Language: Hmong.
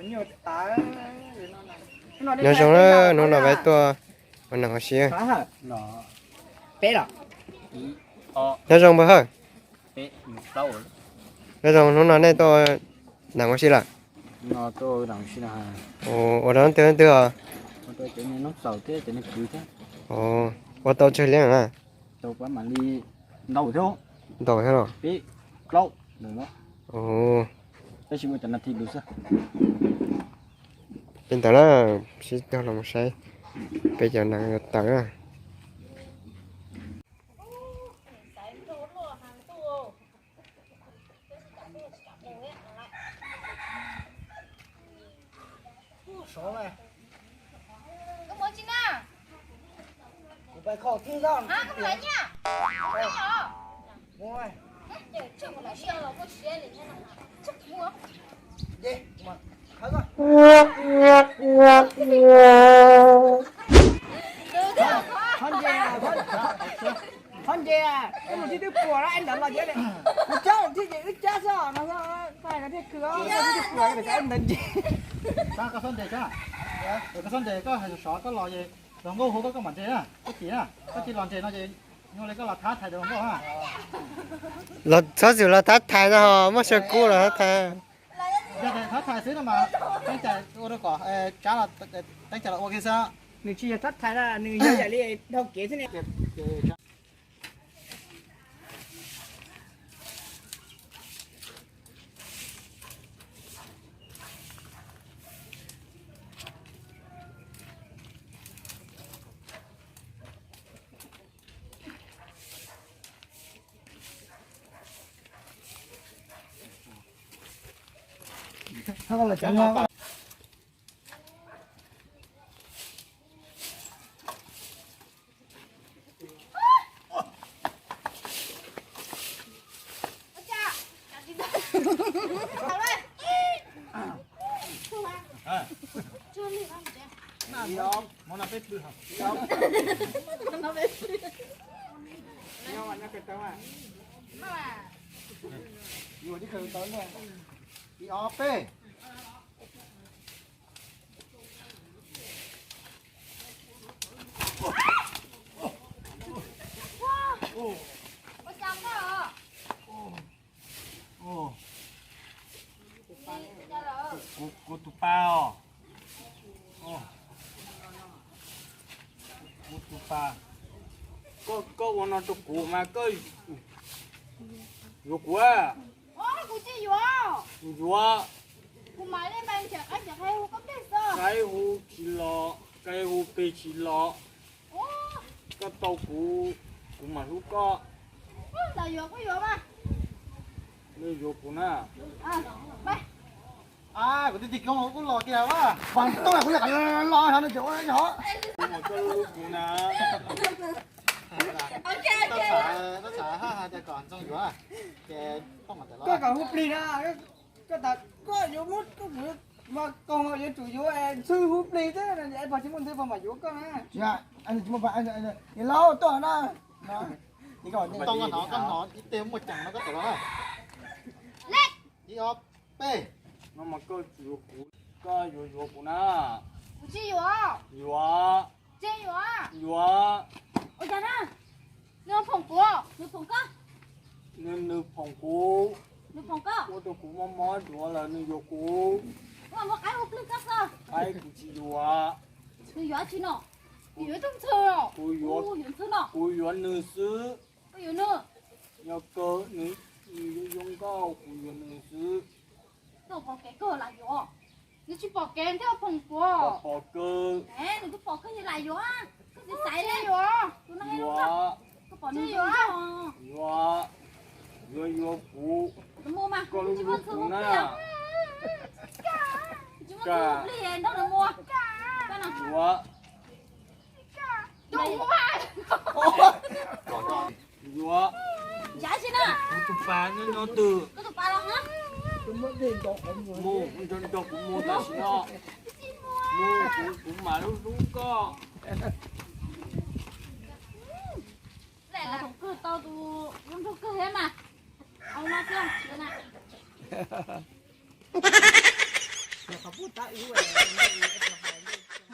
Nyob zoo na, hnub no peb tuaj ua neeg ua si. Nyob zoo npawg Hawj. Nyob zoo, hnub no nej tuaj ua neeg ua si lawm? Ua rau leej twg leej twg os? Ua tau tsawg leej na? Ntau thiab los? Li ntawd na, sib cog los saib peb cov neeg yuav tawm na. Thov ntses, ib mus thib twb puas na, ntawd los ces kuv cab thib ces wb cab xwb no, thiaj khw, thib twb puas ntawd ntses. Koj txhob ntses, koj hais sov koj los ces los nkauj hu koj, koj mam ntses na, koj tsis na, koj tsis los ntses no ces nyuaj li koj los thab thais los nkauj na. Los txhob txwm los thab thais no, muaj xyaw kub los thab thais. Yog thab thais xwb no mas teeb cai ua rau kom tsab los teeb cai los ua kiag xwb. Nws tsis yog thab thais na, nws yog ib yam li dhau kev xwb ne. Ib ob peb. Kuv tus pa os. Kuv tus pa. Koj ua no rau kuv mas koj yuav kuv a? Kuv tsis yuav. Yuav. Qaib hu tsis los, qaib hu plig tsis los. Koj tau kuv, kuv mam hlub koj. Nws yuav kuv na. Kuv twb tig koob kuv los kiag a. Pog tub kuv los no ces ua no. Kuv mam koj hlub kuv na. Koj txhav haj hais tias kom Ntxoog yuav ces koj mam tawm los. Koj kom hu plig na. Koj tas koj yuav muab koj kuv mas koj yuav tsum yuav ntxhw hu plig xwb, pog tsis muaj ntxhw pog mam yuav koj na. Tsis, tsis muaj, laus tuaj na. Koj hnov, koj hnov ib teg muaj ceem no koj tawm los na. Ib ob peb. No mas koj yuav kuv, koj yuav yuav kuv na. Kuv tsis yuav. Yuav. Tsis yuav. Yuav. Ua cas na? Nws phoom kuv, nws phoom koj. Nws, nws phoom kuv. Nws phoom koj. Ua rau kuv mob mob duav lawm nws yuav kuv. Ua muab qaib hu plig koj xwb. Qaib kuv tsis yuav. Nws yuav tsis no? Nws yuav tus ntxhw. Kuv yuav, yuav ntxhw no. Kuv yuav nws xwb. Koj yuav nws. Yog kawg nws, nws yuav zoo nkauj kuv yuav nws xwb. Koj pom kev kawg lam yuav. Nws tsis pom kev thiaj phoom kuv. Pom kawg. Nws twb pom kawg lam yuav. Koj tsis xaiv li. Yuav. Tus no yuav. Koj pom nws yuav. Yuav, yuav kuv. Koj hlub kuv na. Yuav. Yuav. Kuv tus pas nyob nyob twg? Mus nrog kuv mus tam sim no. Mus, kuv mam hlub hlub koj. Thaum kawg tau tus zoo nraug kawg thiab mas. Au no xwb na. Qhov pub Pab ub, tus ntawd ub, tus hais ntawd.